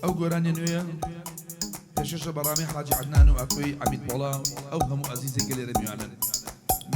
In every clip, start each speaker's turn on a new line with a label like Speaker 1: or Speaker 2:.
Speaker 1: ئەو گۆرانیە نوێیە پێشکەشە بە ڕامی حاجی عەدنان و ئاکۆی عەمید پۆڵا و ئەو هەموو ئەزیزەی کە لێرە میوانن.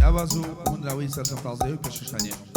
Speaker 1: ئاواز و هۆنراوەی سەرجەم تازەیە و پێشکەشتان یەکەم.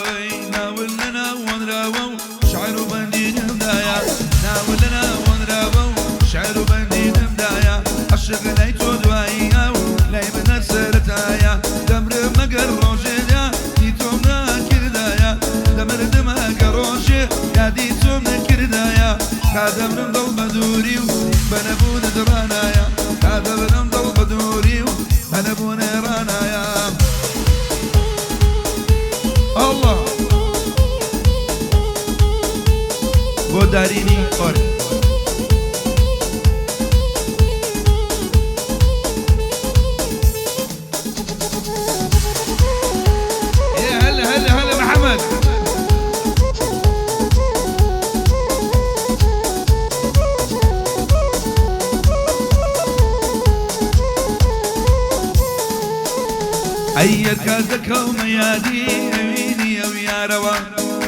Speaker 1: ئای ناول لە ناو وەنراوە و شعر و بەندی نەمدایە، ناول لە ناو وەنراوە و شعر و بەندی نەمدایە، عەشق لای تۆ دواییە و لای من هەر سەرەتایە، دەمرم ئەگەر ڕۆژێ یادی تۆم نەکردایە، دەمردم ئەگەر ڕۆژێ یادی تۆم نەکردایە، تا دەمرم دڵ بە دووری و بە نەبوونت ڕانایە، تا دەمرم دڵ بە دووری و بە نەبوونت ڕانایە. ئەڵڵا بۆ دارینی ئۆرگ. يا هلا هلا هلا محمد. ئەی کاتەکەومە یادی ئەوینی ئەو یارەوە،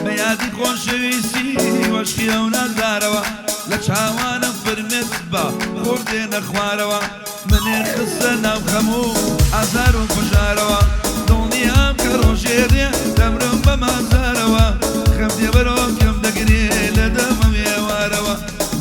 Speaker 1: بە یادی خۆشەویستی وەشکی ئەو نازدارەوە، لە چاوانم فرمێسک بە خۆر دێنە خوارەوە، منێ خستە ناو خەم و ئازار و کوژارەوە، دڵنیام کە ڕۆژێ دێ دەمرم بە مازارەوە، خەم دێ بەرۆکم دەگرێ لە دەمم ئێوارەوە،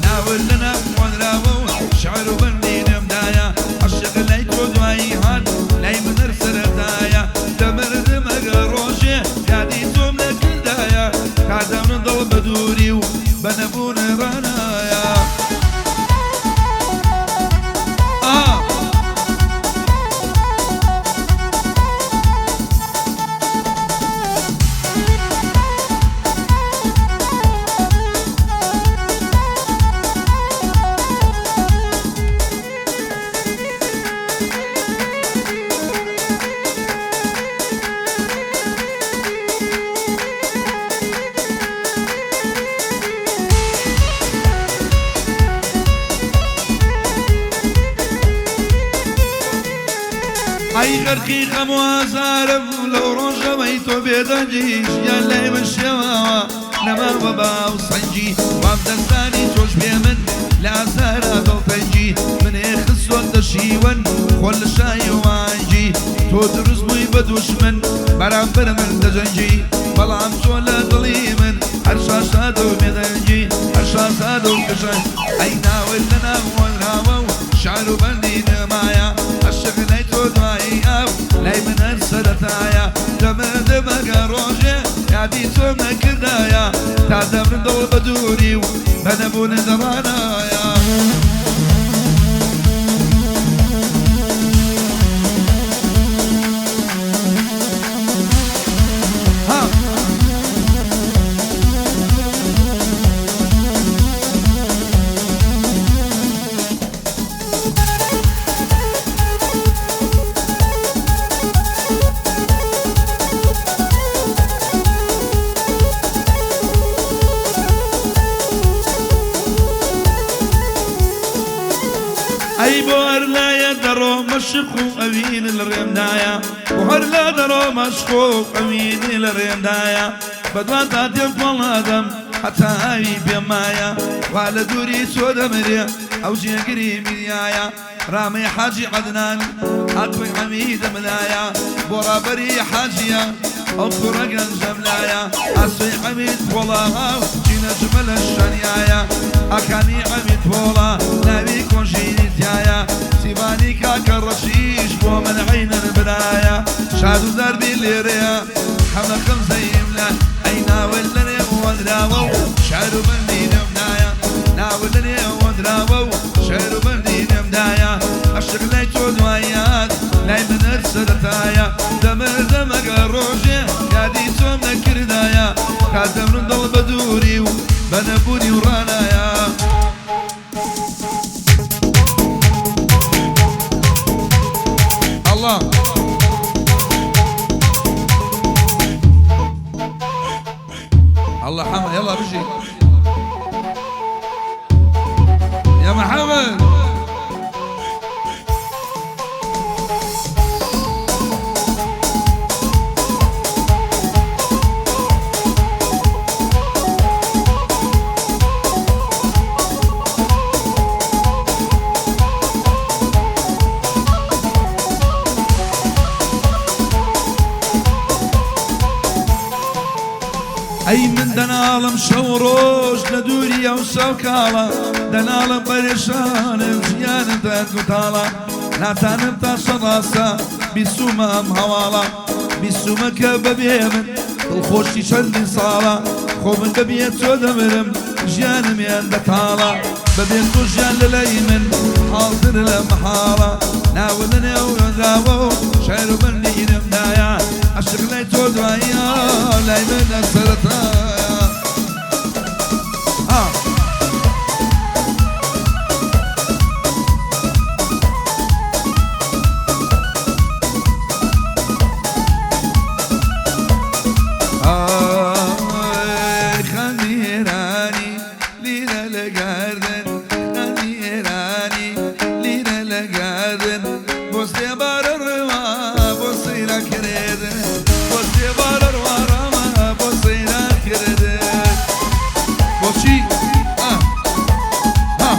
Speaker 1: ناوت لە ناو هۆنراوە و شعر و بەندی نەمدایە، عەشق لای تۆ دوایی هات لای من هەر سەرەتایە، دەمردم ئەگەر ڕۆژێ یادی تۆم نەکردایە، تا دەمرم دڵ بە دووری و بە نەبوون ڕانایە. ئا. ئەی غەرقی خەم و ئازارم لەو ڕۆژەوەی تۆ بێدەنگی ژیان لای من شێواوە نەماوە باو سەنگی وام دەزانی تۆش بێ من لە ئازارا دڵتەنگی منێ خستۆتە شیوەن خۆ لە شای و مانگی تۆ دروست بووی بە دوشمن بەرامبەر من دەجەنگی بەڵام تۆ لە دڵی من هەر شاشادە و بێدەنگی هەر شازادە و قژەنگ ئەی ناوت لە ناو هۆنراوە و شعر و بەندی نەمایە عەشق لای تۆ دوایی ئاو لای من هەر سەرەتایە دەمردم ئەگەر ڕۆژێ یادی تۆم نەکردایە تا دەمرم دڵ بە دووری و بە نەبوونت ڕانایە. ها. ئەی بۆ هەر لایە دەڕۆم مەشق و ئەوین لە ڕێمدایە، بۆ هەر لا دەڕۆم مەشق و ئەوین لە ڕێمدایە، بەدواتا دێم کۆڵ نادەم هەتا ئاوی پێم مایە، وا لە دووری تۆ دەمرێ ئەو جێگری میریایە، ڕامەی حاجی عەدنان ئاکۆی حەمیدم لایە، بۆ ڕابەری حاجیە ئەو کوڕە گەنجەم لایە، ئاسۆی حەمید پۆڵا چینە جمە لە شانیایە، ئاکامی عەمید پۆڵا ناوی کۆژینی تیایە، سیڤانی کاکە ڕەشیش بۆ من عەینەن برایە، شاد و زار بی لێرەیە حەمە خەمزەیم لە ئەی ناوت لە نێو وەنراوە و شعر و بەندی نەمدایە، ناوت لە نێو وەنراوە و شعر و بەندی نەمدایە، عەشق لای تۆ دواییات لای من هەر سەرەتایە، دەمردم ئەگەر ڕۆژێ یادی تۆم نەکردایە. تا دەمرم دڵ بە دووری و بە نەبوونی و ڕانایە. الله الله حمد يلا بجي يا محمد. ئەی من دەناڵم شەو ڕۆژ لە دووری ئەو شەوکاڵە، دەناڵم پەرێشانم ژیانم تەنگ و تاڵە، ناتانم تا شەڕاستە بیسومە ئەم هەواڵە، بیسومە کە بەبێ من دڵخۆشی چەندین ساڵە، خۆ من بەبێ تۆ دەمرم ژیانم یان بەتاڵە، بەبێ تۆ ژیان لەلای من حاڵتر لە مەحاڵە، ناوە لەنێو ڕاوە و شعر و بەندینم دایە، عەشق لای تۆ دواییە لای منە سەرەتایە. ها ئای خەندی ئێرانی لیرە لە گەردن، خەندی ئێرانی لیرە لە گەردن، بۆ سێبارە ڕوا بۆ سەیران کردن، بۆ سێبارە ڕوا ڕەما بۆ سەیران کردن. بۆچی؟ ئا ها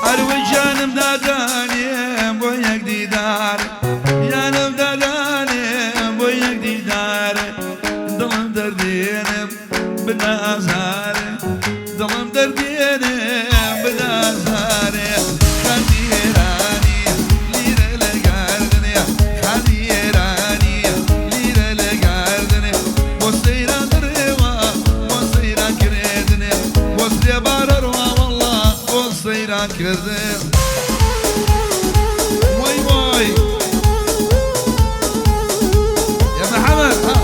Speaker 1: ئەروەی گیانم دادانێم بۆ یەک دیدار، گیانم دادانێم بۆ یەک دیدار، دڵم دەردێنم بدە ئازارێ، دڵم دەردێنم بدە ئازارێ. خەندی ئێرانی لیرە لە گەردنێ، خەندی ئێرانی لیرە لە گەردنێ، بۆ سەیران دڕێوە بۆ سەیران کردنێ، بۆ سێبارە ڕوا وەڵا بۆ سەیران کردن. وای وای يا محمد. ها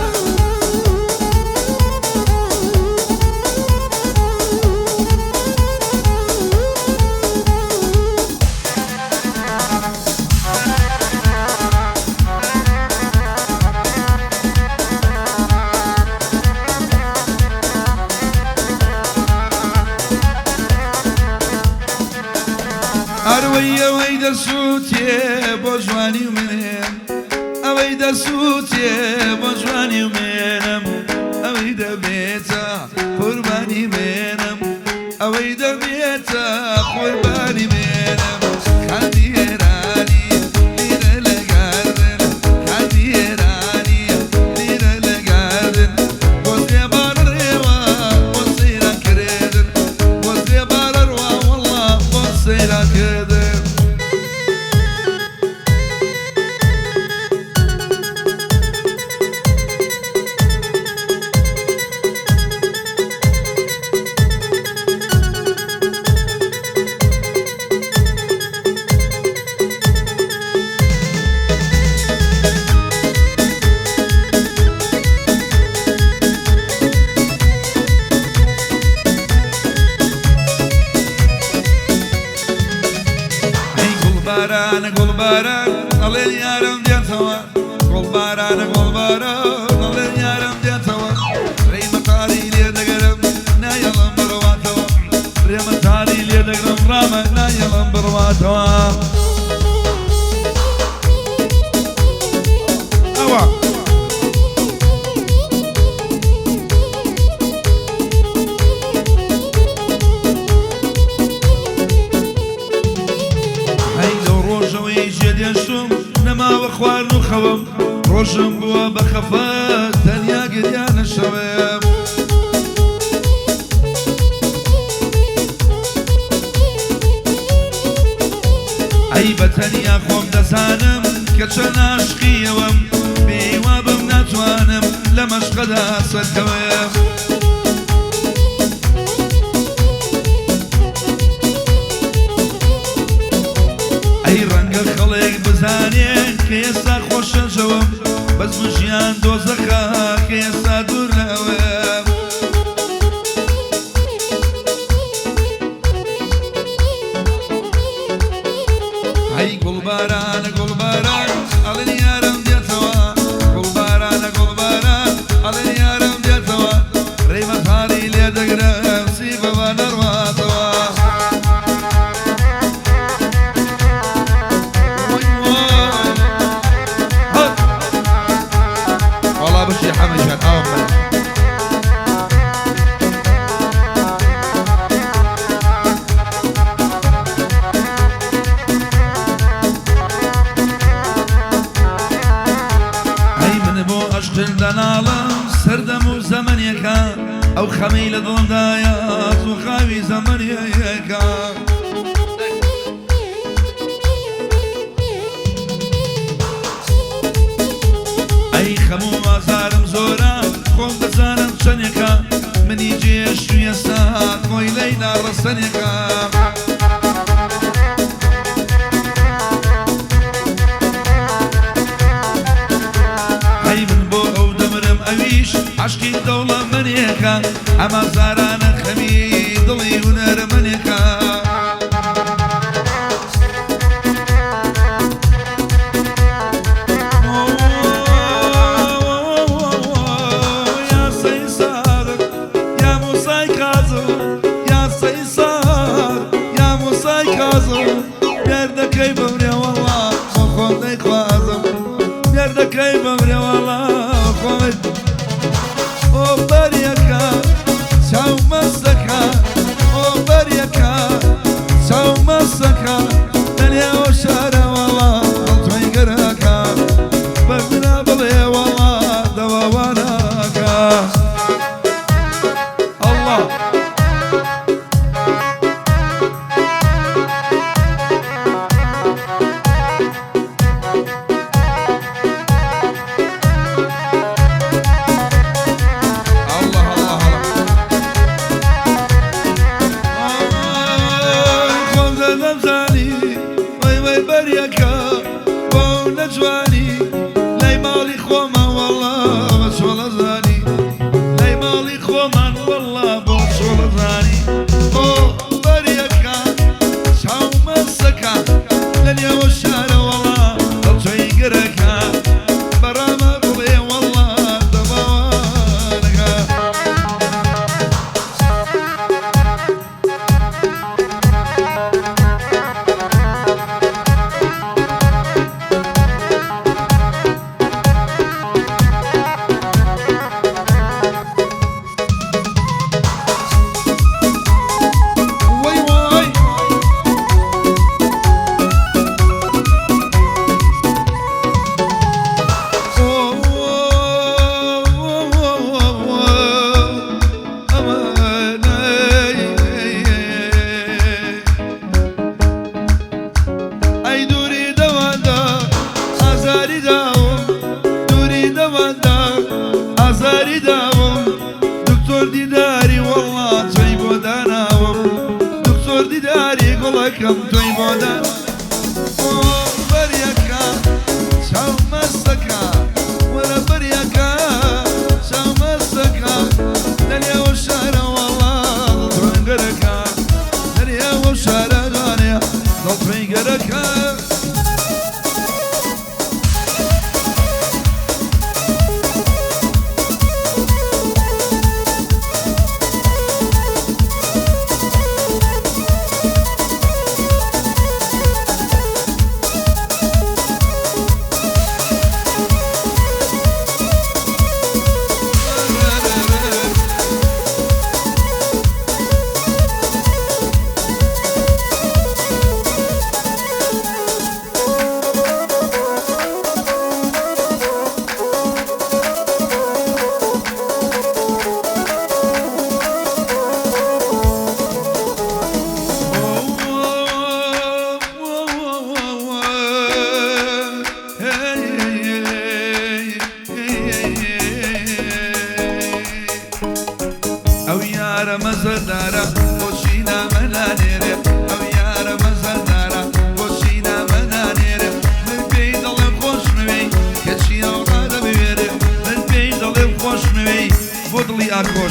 Speaker 1: ئەروەی ئەوەی دەسووتێ بۆ جوانی و منێم، ئەوەی دەسووتێ بۆ جوانی و منم، ئەوەی دەبێتە قوربانی منم، ئەوەی دەبێتە قوربانی منم. خەندی ئێرانی لیرە لە گەردن، خەندی ئێرانی لیرە لە گەردن، بۆ سێبارە ڕێوە بۆ سەیران کردن، بۆ سێبارە ڕوا وەڵا بۆ سەیران کردن. ئەی گوڵبارانە گوڵباران ئەڵێن یارم دێتەوە، گوڵبارانە گوڵباران ئەڵێن یارم دێتەوە، ڕێی مەتاری لێ دەگرم نایەڵم بڕواتەوە، ڕێ مەتاری لێ دەگرم ڕامە نایەڵم بڕواتەوە. ئەوە هەی لەو ڕۆژەوەی جێدێشتم نەماوە خوارد و خەوم، ڕۆژم بووە بە خەفەت تەنیا گریانە شەوم. ئەی بە تەنیا خۆم دەزانم کە چەند عاشقیەوەم، بێوا بم ناتوانم لە مەشقەدا سەرکەوم. کە ئێستا خۆشە جەوم، بەزم و ژیان دۆزەخە کە ئێستا دوور لە ئەوم. هەی گوڵبارانە گوڵباران ئەڵێن یارم دێتەوە، گوڵبارانە گوڵباران ئەڵێن یارم دێتەوە، ڕێی مەتاڵی لێ دەگرم سیبە با نەڕواتەوە. وەی وای هە وەڵا بژی حەمە گیان ئاوم بەرێ. ئەی من بۆ ئەشقل دەناڵم سەردەم و زەمەنێکە، ئەو خەمەی لە دڵمدایە زووخاوی زەمەنێکە. ئەی خەم و ئازارم زۆرە خۆم دەزانم چەنێکە، منی جێشت و ئێستا کۆیلەی ناڕەسەنێکە. هەی من بۆ ئەو دەمرم ئەویش عەشقی دەوڵەمەنێکە، ئەمە زارانە خەمی دڵی هونەرمەنێکە. یا سەی سادق یا موسای کازم، یا سەی سادق یا موسای کازم، مێردەکەی بمرێ وەڵا بۆ خۆم دەیخوازم، مێردەکەی بمرێ وەڵا خۆم. ئۆ بەریەکە چاو مەستەکە، ئۆ بەریەکە چاو مەستەکە، لەنێو شارە وەڵا دڵتۆی گەرەکە، بە منە بڵێ وەڵا دەواوانەکە. ئەڵڵا ئەڵڵا ئەڵڵا ئەڵڵا. ئای خۆم دەمزانی وەی وەی بەریەکە بۆ نەجوانی، لای ماڵی خۆمان وەڵا بە چۆڵە زانی، لای ماڵی خۆمان وەڵا بۆ چۆڵە زانی. ئۆ بەریەکە چاو مەسەکە، لە نێوە شارە وەڵا دڵچۆی گەرەکە، بەڕامە بڵێ وەڵا دەباوانەکە. وەی وای ئەی دووری دەواندا ئازاری داوم، دووری دەواندا ئازاری داوم، دکتۆر دیداری وەڵا تۆی بۆ داناوم، دکتۆر دیداری گوڵەکەم تۆی بۆ دانا. ئۆ بەریەکە چاو مەستەکە، وەرە بەریەکە چاو مەستەکە، لەنێوە شارە وەڵا دڵتۆی گەرەکە، لەنێوە شارە جوانێ دڵتۆی گەرەکە.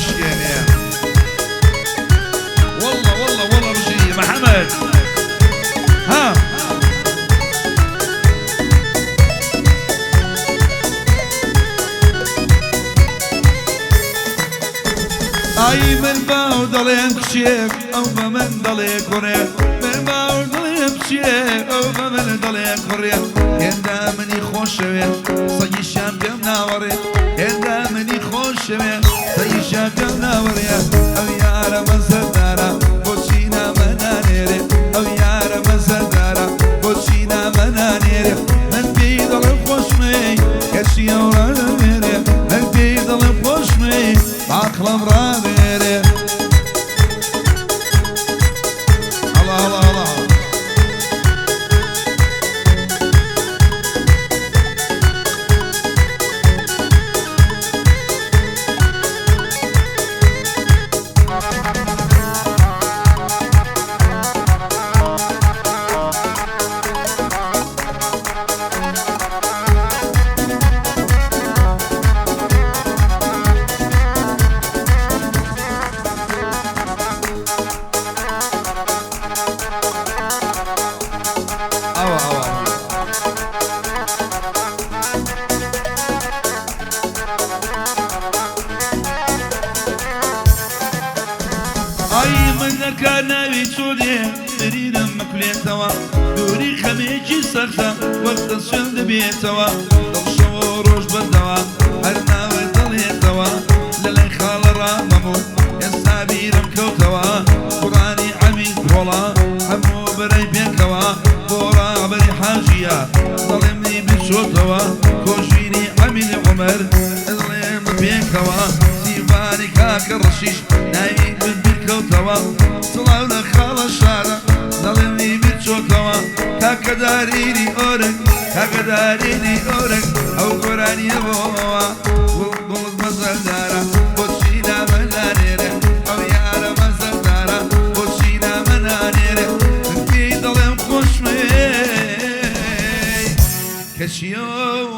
Speaker 1: بشکێنێ. والله والله والله بژی محەممەد ها. ئای من باو دەڵێم کچێک ئەو بە من دەڵێ کوڕێ، من باو دەڵێم کچێ ئەو بە من دەڵێ کوڕێ. هێندا منی خۆشەوێ سەگیشیان پێم ناوەڕێ، هێندا منی خۆشەوێ سەگیشیان پێم ناوەڕێ. ئەو یارە مەزەدارە بۆچی نامە نانێرێ، ئەو یارە مەزەدارە بۆچی نامە نانێرێ. من پێی دەڵێم خۆشمێ کەچی ئەو ڕادەمێرێ، من پێی دەڵێم خۆشمێ باقڵم ڕابێرێ. هەڵا هەڵا هەڵا. ئەوە ئەوە. ئای من دەرکا ناوی چۆنێ برینم مەکولێتەوە، دووری خەمێکی سەختە وەختە سوێن دەبێتەوە، دڵشەوە ڕۆژ بەردەوە هەر ناوە دەڵێتەوە. لە لای خاڵە ڕامەم و ئێستا بیرم کەوتەوە، قوڕانی عەمی ڕۆڵا هەموو بەرەی پێکەوە، بۆ ڕابەری حاجیە دەڵێم لی بچۆتەوە، کۆژینی عەمیل عومەر دەڵێم پێکەوە، سیڤانی کاکە ڕەشیش ناوی من بیرکەوتەوە، سڵاو لە خاڵە شارە دەڵێم لی بیرچۆتەوە، کاکەدارینی ئۆرگ کاکەدارینی ئۆرگ ئەو گۆرانیە بۆەوە. گوڵ مەزەدارە بۆچی نامە نانێرێ، ئەو یارە مەزەدارە بۆچی نامە نانێرێ. من پێی دەڵێم خۆشمێ کەچی ئەو